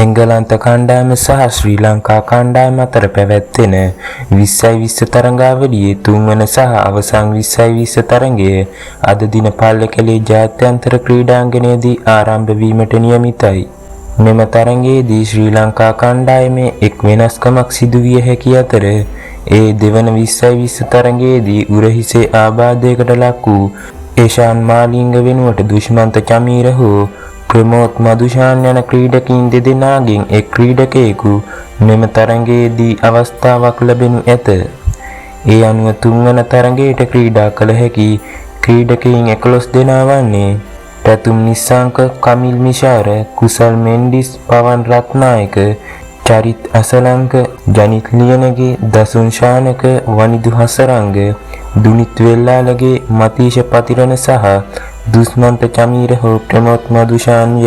එංගලන්ත කණ්ඩායම සහ ශ්‍රී ලංකා කණ්ඩායම අතර පැවැත්වෙන 20:20 තරඟාවලියේ තුන්වන සහ අවසන් 20:20 තරඟය අද දින පල්ලෙකැලේ ජාත්‍යන්තර ක්‍රීඩාංගණයේදී ආරම්භ වීමට නියමිතයි. මෙම තරඟයේදී ශ්‍රී ලංකා කණ්ඩායමේ එක් වෙනස්කමක් සිදු විය හැකි අතර, ඒ දෙවන 20:20 තරඟයේදී උරහිසේ ආබාධයකට ලක් වූ එෂාන් මාලිංග වෙනුවට දුෂ්මන්ත චමීර හෝ ප්‍රමෝද් මදුෂාන් යන ක්‍රීඩකයින් දෙදෙනාගෙන් එක් ක්‍රීඩකයෙකු මෙම තරඟයේදී අවස්ථාවක් ලැබෙනු ඇත. ඒ අනුව තුන්වන තරඟයට ක්‍රීඩා කළ හැකි ක්‍රීඩකයින් 11 දෙනා වන්නේ පැතුම් නිස්සංක, කමිල් මිශාර, කුසල් මෙන්ඩිස්, පවන් රත්නායක, චරිත් අසලංක, ජනිත් ලියනගේ, දසුන් ශානක, වනිදු හසරංග, දුනිත් වෙල්ලාලගේ, මතීෂ පතිරණ සහ දුස්මන්ත චමීර හෝ ප්‍රමෝද් මදුෂාන්ය.